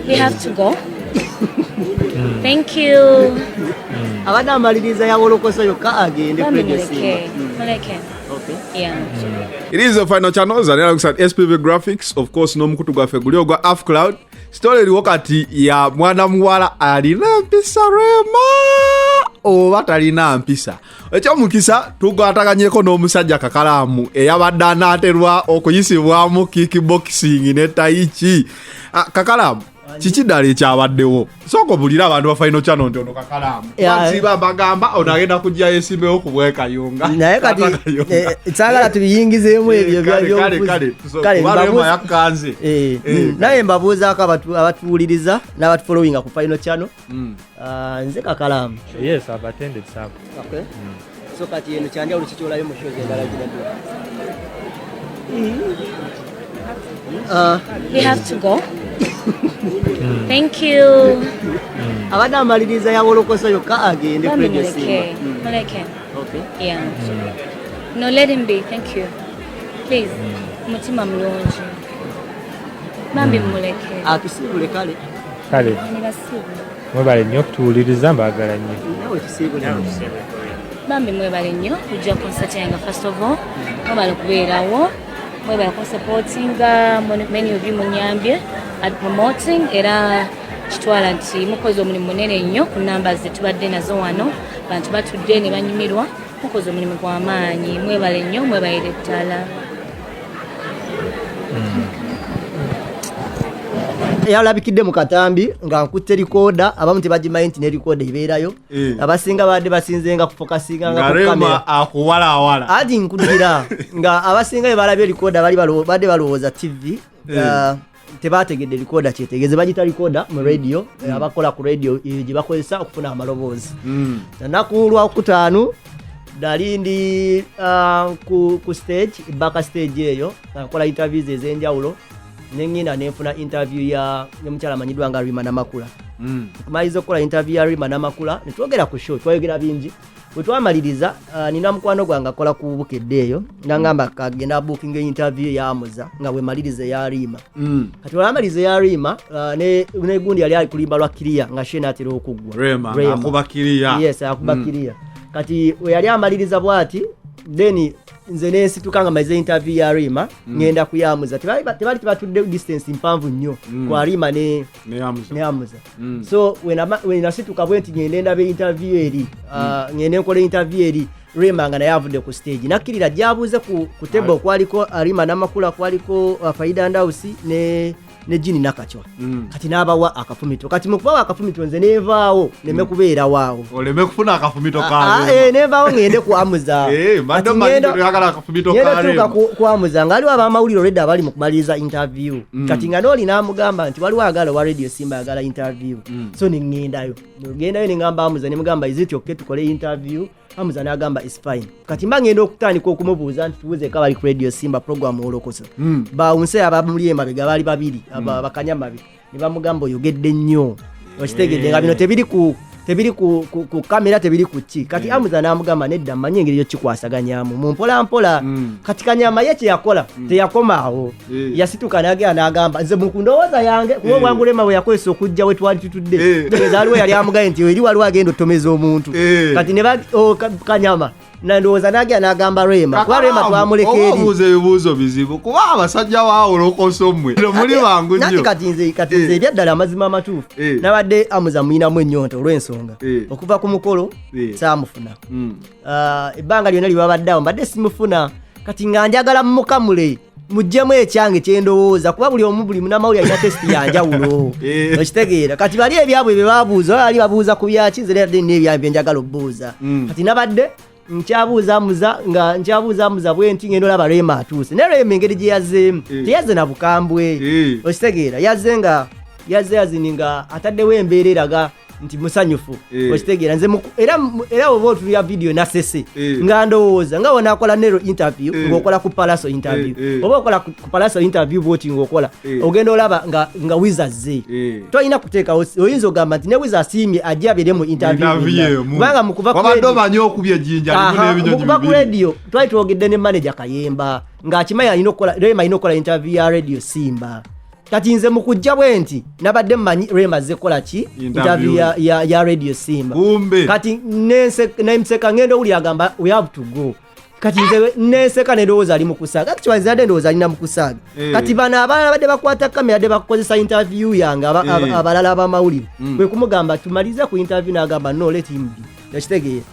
We have to go. Thank you. Abadde amaliriza yawolokosa yokka agende. Bambi. Radio Muleke. Simba. Muleke. Okay. Yeah. It is the final channels and alongside SPV Graphics, of course, n'omukutu gwaffe guli ogwa Afcloud. Story eriwo kati ya mwana muwala alina mpisa Rema oba talina mpisa. Ekyomukisa tukwataganyeko n'omusajja Kakalaamu eyabadde anaaterwa okuyisibwamu kickboxing ne tai chi. Ah, Kakalaamu, kiki ddala ekyabaddewo? Sooka obulire abantu ba Final Channel nti ono Kakalaamu. Bansiba bagamba ono agenda kujja yesimbewo ku bwekayunga. Naye kati Tata Kayunga. saagala tubiyingizeemu ebyo Kale, kale, byobufuzi. Kale, Kale, kuba Rema yakkanze. Naye mbabuuzaako abatuwuliriza n'abatufollowinga ku Final Channel. Ah, nze Kakalaamu. Yes, I've attended some. Okay. So kati eno kyanjawulo kikyolayo mu shows endala ginaddu? Ah, We have to go. Thank you. Abadde amaliriza yawolokosa yokka agende. Bambi. Radio Muleke. Simba. Muleke. Okay. Yeah. No, let him be. Thank you. Please. Mutima mulungi. Bambi muleke. Atusiibule kale. Kale. Ni basiibule. Mwebale nnyo okutuwuliriza, mbaagala nnyo. Nawe tusiibule. Bambi mwebale nnyo kujja concert yange. First of all, mwebale kubeerawo, mwebale kunsupportinga. Many of you munyambye at promoting, era kitwala nti mukoze omulimu munene nnyo ku numbers zetubadde nazo wano. Bantu batudde ne banyumirwa. Mukoze omulimu gw'amaanyi, mwebale nnyo, mwebalire ddala. Yalabikidde mu katambi nga nkutte recorder. Abamu tebagimanyi nti ne recorder ebeerayo. Abasinga badde basinze nga kufocusinga nga Nga ku Rema kamera. akuwalawala. Ati nkudira nga abasinga bebalabye recorder bali badde balowooza TV. Tebategedde recorder kyetegeeze. Bagita recorder mu radio, abakola ku radio, gye bakozesa okufuna amaloboozi. Nanaku lwakutaano nali ndi ku stage, back stage eyo, nga nkola interviews ez'enjawulo, neŋŋenda nenfuna interview ya omukyala amanyiddwa nga Rima Namakula. Tumaliriza okukola interview ya Rima Namakula, netwogera ku show, twayogera bingi. Bwe twamaliriza, nina mukwano gwange akola ku Bukedde eyo, nangamba kagenda booking interview yamuza nga bwemaliriza eya Rima. Kati olwamaliriza eya Rima, negundi yali ali kulimba lwa kiriya nga she natera okuggwa. Rema akuba kiriya. Yes, akuba kiriya. Kati we yali amaliriza bwati, then nze nensituka nga maze interview ya Rima, ngenda kuyamuza. Tebali tebatudde distance mpanvu nnyo kwa Rima ne Ne Amuza. Ne Amuza. So wenasituka bwe nti ngende ndaba interview eri, ngende nkola interview eri, Rema nga naye avudde ku stage, nakkirira gyabuuze ku table kwaliko Rima Namakula, kwaliko Faida Ndausi ne Jini Nakacwa. Kati n'abawa akafumito. Kati mu kubawa akafumito, nze nevaawo neme kubeerawaawo. Oleme kufuna akafumito Ah, ka ah, Rema. Nevaawo ngende ku Amuza. Mbadde Kati mmanyi toyagala akafumito ngenda ka tuuka Rema. ku Amuza nga aliwo abamawulire olwedde abali mu kumaliriza interview. Kati nga nooli n'amugamba nti waliwo agala owa Radio Simba ayagala interview. So neŋŋendayo, ngendayo neŋŋamba Amuza, nemugamba, "Is it okay tukole interview?" Amuza n'agamba, "Is fine." Kati mba ngenda okutandika okumubuuza nti tubuuzeeko abali ku Radio Simba program Olokosa, bawunse abamuli emabega baali babiri, bakanyamabe, ne bamugamba, "Oyogedde nnyo." Okitegedde nga bino tebiri ku kamera, tebiri ku ki. Kati Amuza n'amugamba, "Nedda, mmanyi engeri yokikwasaganyamu mu mpola mpola." Kati Kanyama ye kyeyakola teyakoma awo. Yasituka n'agenda n'agamba, nze mu kundowooza yange, kuba obwangu Rema bwe yakozesa okujja we twali tutudde, tegeeza waliwo yali amugaye nti eri waliwo agenda otomeza omuntu. Kati ne Kanyama nandowooza n'agenda n'agamba Rema, kuba Rema twamuleka Oba eri. obuuza ebibuuzo bizibu, kuba abasajja baawolokoso mmwe muli bangu Nanti nnyo. Kati nze ebyaddala, amazima amatuufu, nabadde Amuza muyinamu ennyonta olw'ensonga okuva ku mukolo saamufuna. Ah, ebbanga lyonna lyebabadde awo mbadde simufuna. Kati nga njagala mumukamule muggyemu ekyange kyendowooza, kuba buli omu, buli munamawulire alina taste yanjawulo. Okitegeera? Kati bali ebyabwe bye babuuza, oba bali babuuza ku byaki, nze nadde nina ebyange byenjagala obuuza. Kati nabadde nkyabuuza Amuza, nga nkyabuuza Amuza bwe nti ngenda olaba Rema atuuse. Naye Rema engeri gye yazzeemu, teyazze na bukambwe. Okitegeera? Yazze nga yazze yazini nga ataddewo embeera eraga nti musanyufu. Okitegeera? Nze era oba otulya video nasese, nga ndowooza nga wonakola nero interview, ng'okola ku Palaso interview, oba okola ku Palaso interview bwoti ng'okola, ogenda olaba nga Wizazze. Tolina kuteekawo, oyinza ogamba nti ne Wiza asiimye ajje abeere mu interview Interview yonna. emu. Kubanga mu kuva ku Wabadde omanyi okubya ejjinja limu Aha, n'ebinyonyi mu kuva ku bibiri. radio twali twogedde ne manager Kayemba ng'akimanyi alina okukola, Rema alina okukola interview ya Radio Simba. Kati nze mu kujja bwe nti nabadde mmanyi Rema azze kukola ki interview ya Radio Simba. Kumbe. Kati nenseka ngenda owulira agamba we have to go. Kati nze nenseka nendowooza ali mu kusaaga. Actually nze nadde ndowooza alina mu kusaaga. Kati bano abalala badde bakwata kamera adde bakozesa interview yange abalala ab'amawulire. Kwe kumugamba tumalize ku interview n'agamba no let him be. Nakitegeera.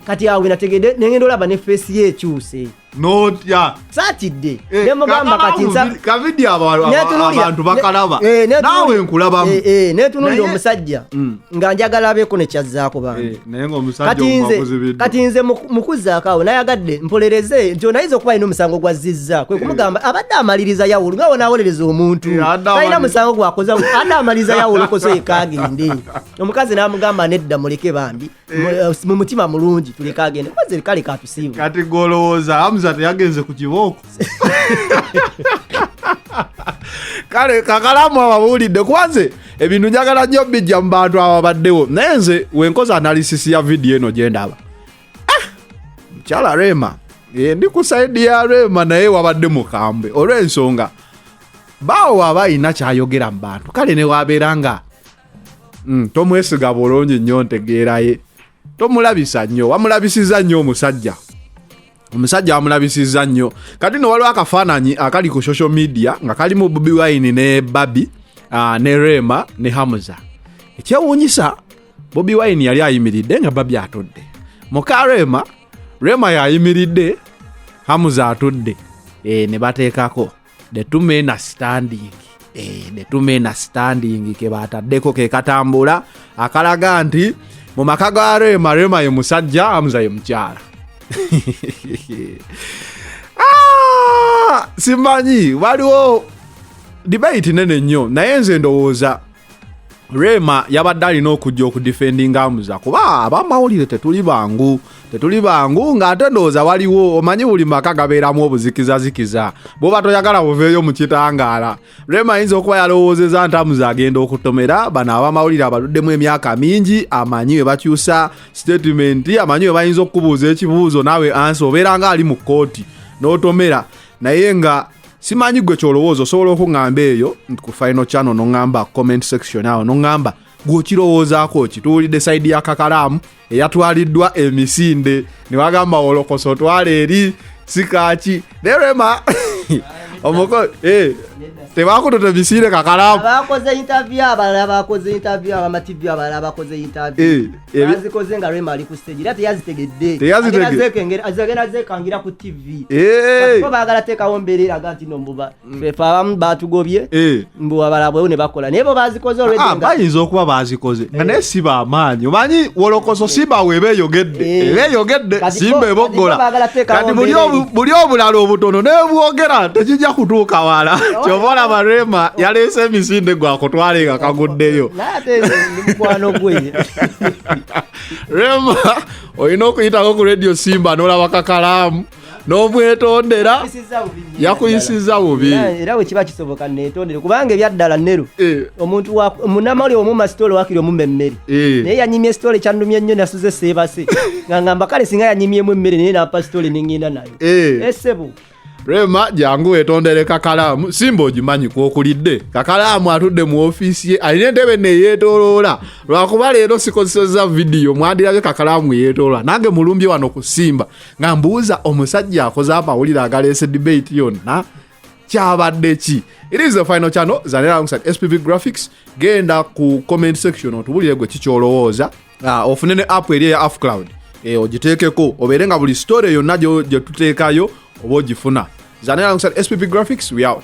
Kati awo nategedde nengenda olaba ne face ye ekyuse. Notya. Saatidde. Ne mugamba kati kavidiyo abantu bakalaba. Naawe nkulabamu. Netunuulira omusajja nga njagala abeeko ne kyazzaako bambi. Naye ng'omusajja omukuzibiddwa. Kati nze mukuzzaako awo nayagadde mpolereze nti ono ayinza okuba alina omusango gw'azzizza. Kwe kumugamba abadde amaliriza yawulu nga wonaawolereza omuntu. Talina musango gwakoze, adde amaliriza yawulu koso yekka agende. Omukazi n'amugamba nedda muleke bambi. Mu mutima mulungi tuleke agende. Kuba kale katusiibu. Kati gw'olowooza Hamza teyagenze ku kibooko. Kale kakalamu ababuulidde kuba nze ebintu njagala nnyo bijja mu bantu ababaddewo, naye nze wenkoza analysis ya vidiyo eno gye ndaba. Mukyala Rema, ndi ku side ya Rema naye wabadde mukambwe olw'ensonga baawo aba alina kyayogera mu bantu, kale ne wabeera nga tomwesiga bulungi nnyo ntegeeraye, tomulabisa nnyo, wamulabisiza nnyo omusajja. Omusajja wamulabisiza nnyo. Kati no waliwo akafaananyi akali ku social media nga kalimu Bobi Wine ne Barbie, ne Rema ne Hamza. Ekyewuunyisa Bobi Wine yali ayimiridde nga Barbie atudde. Muka Rema, Rema yayimiridde, Hamza atudde. Ne bateekako the two men are standing. The two men are standing ke bataddeko ke katambula akalaga nti mu maka ga Rema, Rema ye musajja, Hamza ye mukyala. Simanyi waliwo debate nene nnyo, naye nze ndowooza Rema yabadde alina okujja okudefendinga Hamza kuba abamawulire tetuli bangu, tetuli bangu ng'ate ndowooza waliwo omanyi buli maka gabeeramu obuzikizazikiza, bw'oba toyagala buveeyo mu kitangaala. Rema ayinza okuba yalowoozezza nti Hamza agenda okutomera bano abamawulire abaluddemu emyaka mingi, amanyi we bakyusa statement, amanyi we bayinza okukubuuza ekibuuzo naawe ansa obeera nga ali mu kkooti n'otomera. Naye nga simanyi gwe ky'olowooza, osobola okuŋŋamba eyo ku final channel n'oŋŋamba comment section awo n'oŋŋamba gw'okirowoozaako ki. Tuwulidde side ya Kakalaamu eyatwaliddwa emisinde ne bagamba wolokoso otwala eri sikaaki. Naye Rema omuko, tebakututa emisinde Kakalaamu. Abakoze interview abalala bakoze interview, abama TV abalala bakoze interview. Bazikoze nga Rema ali ku stage era teyazitegedde. Teyazitegedde. Agenda zekangira ku TV. Bo baagala teekawo mbeera eraga nti no mbuba. Ffe abamu baatugobye, mbu abalala bwewo ne bakola. Naye bo baazikoze already nga Bayinza okuba baazikoze nga naye si baamaanyi. Omanyi wolokoso Simba weeba eyogedde, eba eyogedde, Simba eboggola. Kati bo baagala teekawo Kati mbeera eri. buli obulala obutono nebwogera tekijja kutuuka wala. Ky'ova olaba Rema yaleese emisinde gwakutwale nga kaguddeyo. Naye ate ndi mukwano gwe. Rema olina okuyitako ku Radio Simba n'olaba Kakalaamu n'omwetondera. Yakuyisizza bubi nnyo. Yakuyisizza bubi. Era bwe kiba kisoboka neetondere kubanga ebyaddala Nero. Omuntu wa munnamawulire omumma sitole wakiri omumma emmere. Naye yanyimye sitole kyannumye nnyo nasuze seebase. Nga ngamba kale singa yanyimyemu emmere naye n'ampa sitole ne ŋŋenda nayo. Ssebo. Rema jangu weetondere Kakalaamu. Simba ogimanyi kw'okulidde. Kakalaamu atudde mu ofiisi ye alina entebe nno eyeetooloola. Lwakuba leero sikozesezza vidiyo mwandirabye Kakalaamu eyeetooloola. Nange mulumbye wano ku Simba nga mbuuza omusajja akoze amawulire agaleese debate yonna kyabadde ki. It is the final channel Zanera alongside SPV Graphics. Genda ku comment section otubulire gwe kikyolowooza. Ofune ne app eri eya Afcloud. Ogiteekeko obeere nga buli story yonna gye tuteekayo oba ogifuna. Zanera alongside SPV Graphics, we out.